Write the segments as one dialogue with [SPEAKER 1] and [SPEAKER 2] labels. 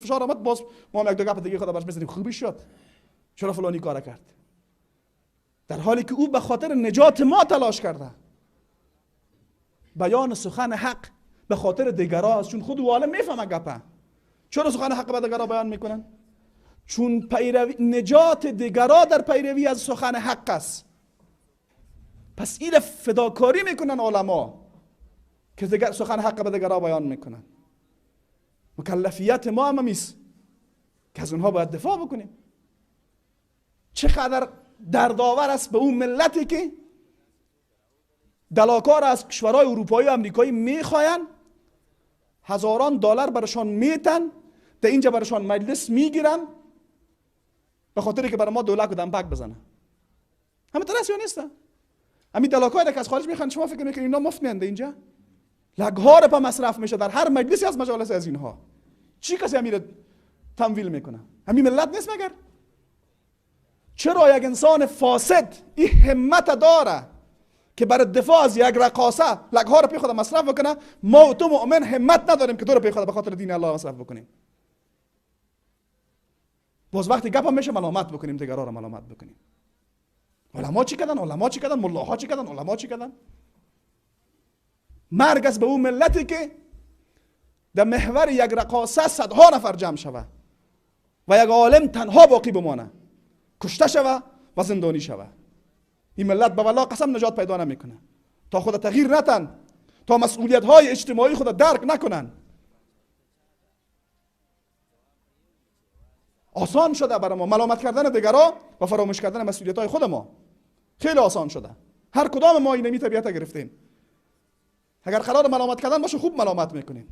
[SPEAKER 1] فشار آمد، باز ما هم یک دو گپ دیگه خدا برش بزنیم، خوبی شد، چرا فلانی کار کرد؟ در حالی که او به خاطر نجات ما تلاش کرده. بیان سخن حق به خاطر دیگرا است، چون خود او عالم میفهمه گپه. چرا سخن حق به دیگرا بیان میکنن؟ چون پیروی نجات دیگرا در پیروی از سخن حق است. پس این فداکاری میکنن علما که دیگر سخن حق به دیگرا بیان میکنن. مکلفیت ما هم همیست که از اونها باید دفاع بکنیم. چقدر دردآور است به اون ملتی که دلاکار از کشورهای اروپایی و امریکایی میخواین، هزاران دلار برشان میتن، در اینجا برشان مجلس میگیرن به خاطر که برای ما دولک و دمپک بزنه. همه ترس یا نیستن؟ همین دلاکایی که از خارج میخوان، شما فکر میکنید اینا مفت میان اینجا؟ لگها رو مصرف میشه در هر مجلسی از مجالس از اینها. چی کسی امیر تمویل میکنه؟ همین ملت نیست مگر؟ چرا یک انسان فاسد این همت داره که برای دفاع از یک رقاصه لگها رو پی خود مصرف بکنه، ما و تو مؤمن همت نداریم که دو رو پی خود به خاطر دین الله مصرف بکنیم؟ باز وقتی گپ هم میشه ملامت بکنیم، دیگرا رو ملامت بکنیم. علما چی کردن؟ علما چی کردن؟ ملاها چی کردن؟ علما چی کردن؟ مرگ است به اون ملتی که در محور یک رقاصه صدها نفر جمع شوه و یک عالم تنها باقی بمانه، کشته شوه و زندانی شوه. این ملت به والله قسم نجات پیدا نمیکنه تا خود تغییر نتن، تا مسئولیت های اجتماعی خود درک نکنن. آسان شده برای ما ملامت کردن دیگرا و فراموش کردن مسئولیت های خود ما. خیلی آسان شده. هر کدام ما اینمی طبیعت گرفتیم. اگر قرار ملامت کردن باشه خوب ملامت میکنیم.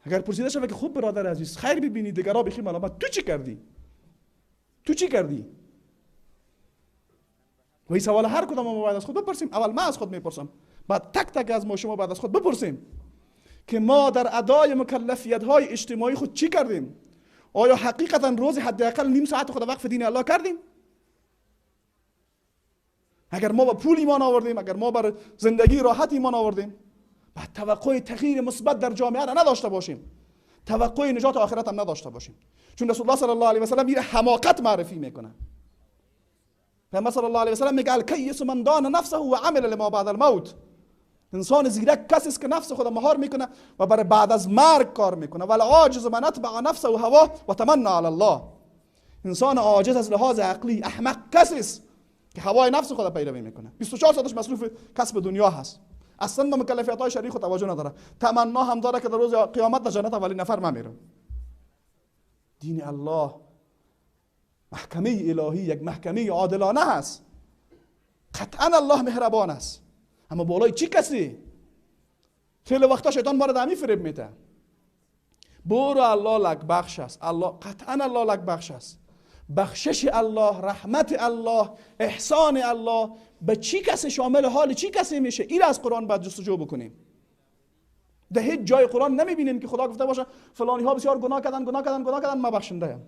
[SPEAKER 1] اگر پرسیده شود که خوب برادر عزیز خیر ببینی دیگرا بخی ملامت، تو چی کردی؟ تو چی کردی؟ و این سوال هر کدام ما باید از خود بپرسیم. اول ما از خود میپرسم، بعد تک تک از ما شما باید از خود بپرسیم که ما در ادای مکلفیت های اجتماعی خود چی کردیم؟ آیا حقیقتا روز حداقل نیم ساعت خود وقف دین الله کردیم؟ اگر ما با پول ایمان آوردیم، اگر ما بر زندگی راحت ایمان آوردیم، بعد توقع تغییر مثبت در جامعه را نداشته باشیم، توقع نجات آخرت هم نداشته باشیم. چون رسول الله صلی الله علیه و سلم این حماقت معرفی میکنه. پیامبر صلی الله علیه و سلم میگه الکیس من دان نفسه و عمل لما بعد الموت. انسان زیرک کسی است که نفس خود مهار میکنه و برای بعد از مرگ کار میکنه. ولی عاجز من اتبع نفسه و هواه و تمنى علی الله. انسان عاجز از لحاظ عقلی، احمق کسی است که هوای نفس خود پیروی میکنه. 24 ساعتش مصروف کسب دنیا هست، اصلا به مکلفیت های شرعی خود توجه نداره. تمنا هم داره که در روز قیامت در جنت اولین نفر من میرم. دین الله محکمه الهی، یک محکمه عادلانه هست. قطعا الله مهربان است، اما بالای چی کسی؟ خیلی وقتا شیطان ما رو دمی فریب میده. برو الله لک بخش است. الله قطعا الله لک بخش است. بخشش الله، رحمت الله، احسان الله به چی کسی شامل حال چی کسی میشه؟ این از قرآن باید جستجو بکنیم. در هیچ جای قرآن نمیبینیم که خدا گفته باشه فلانی ها بسیار گناه کردن گناه کردن گناه کردن، ما بخشنده ام،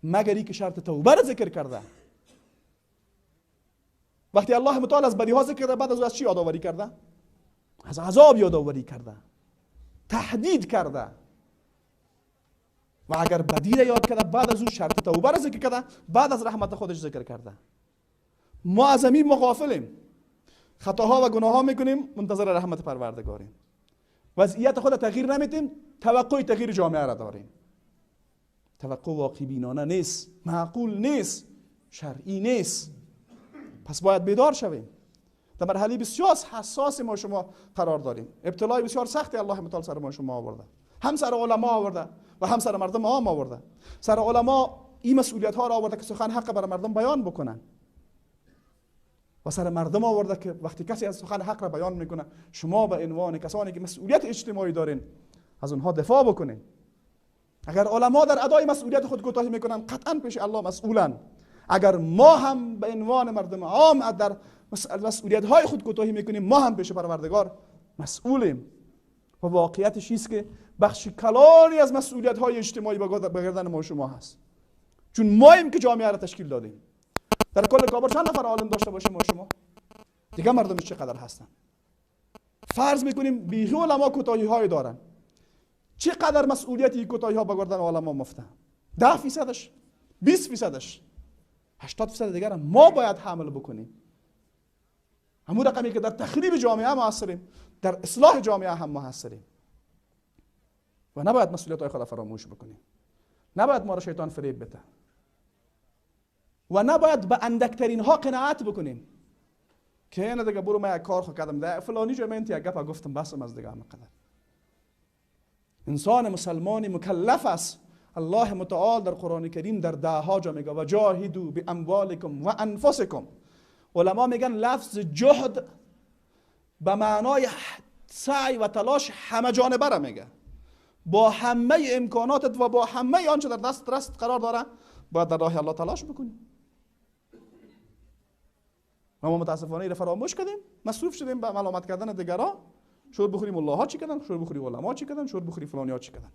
[SPEAKER 1] مگر ای که شرط توبه را ذکر کرده. وقتی الله متعال از بدی ها ذکر کرده، بعد از چی یادآوری کرده؟ از عذاب یادآوری کرده، تهدید کرده. و اگر بدی را یاد کرده، بعد از اون شرط توبه را ذکر کرده، بعد از رحمت خودش ذکر کرده. ما از همین مغافلیم، خطاها و گناهها میکنیم، منتظر رحمت پروردگاریم. وضعیت خود تغییر نمیدیم، توقع تغییر جامعه را داریم. توقع واقع بینانه نیست، معقول نیست، شرعی نیست. پس باید بیدار شویم. در مرحله بسیار حساس ما شما قرار داریم. ابتلای بسیار سختی الله متعال سر ما شما آورده، هم سر علما آورده و هم سر مردم عام آورده. سر علما این مسئولیت ها را آورده که سخن حق برای مردم بیان بکنن، و سر مردم آورده که وقتی کسی از سخن حق را بیان میکنه، شما به عنوان کسانی که مسئولیت اجتماعی دارین از اونها دفاع بکنین. اگر علما در ادای مسئولیت خود کوتاهی میکنن، قطعا پیش الله مسئولن. اگر ما هم به عنوان مردم عام در مسئولیت های خود کوتاهی میکنیم، ما هم پیش پروردگار مسئولیم. و واقعیتش است که بخش کلانی از مسئولیت های اجتماعی به گردن ما شما هست، چون ماییم که جامعه را تشکیل دادیم. در کل کابل چند نفر عالم داشته باشیم ما شما؟ دیگه مردمش چقدر هستن؟ فرض میکنیم بیخی علما کوتاهی های دارن، چقدر مسئولیت این کوتاهی ها به گردن علما مفته؟ 10%، 20%، 80% دیگر ما باید حمل بکنیم. همون رقمی که در تخریب جامعه موثریم، در اصلاح جامعه هم موثریم. و نباید مسئولیت های خود فراموش بکنیم. نباید ما را شیطان فریب بده. و نباید به اندکترین ها قناعت بکنیم که نه دیگه برو من یک کار خو کردم، ده فلانی جای من یک گپ گفتم بسم از دیگه همه قدر. انسان مسلمانی مکلف است. الله متعال در قرآن کریم در ده ها جا میگه و جاهدوا باموالکم و انفسکم. علما میگن لفظ جهد به معنای سعی و تلاش همه جانبه را میگه. با همه امکاناتت و با همه آنچه در دست رست قرار داره باید در راه الله تلاش بکنی. ما متاسفانه را فراموش کردیم، مصروف شدیم به ملامت کردن دیگران. شور بخوری ملاها چی کردن، شور بخوری علما چی کردن، شور بخوری فلانی ها چی کردن.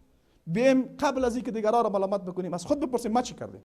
[SPEAKER 1] بیم قبل از اینکه دیگران را ملامت بکنیم از خود بپرسیم ما چی کردیم.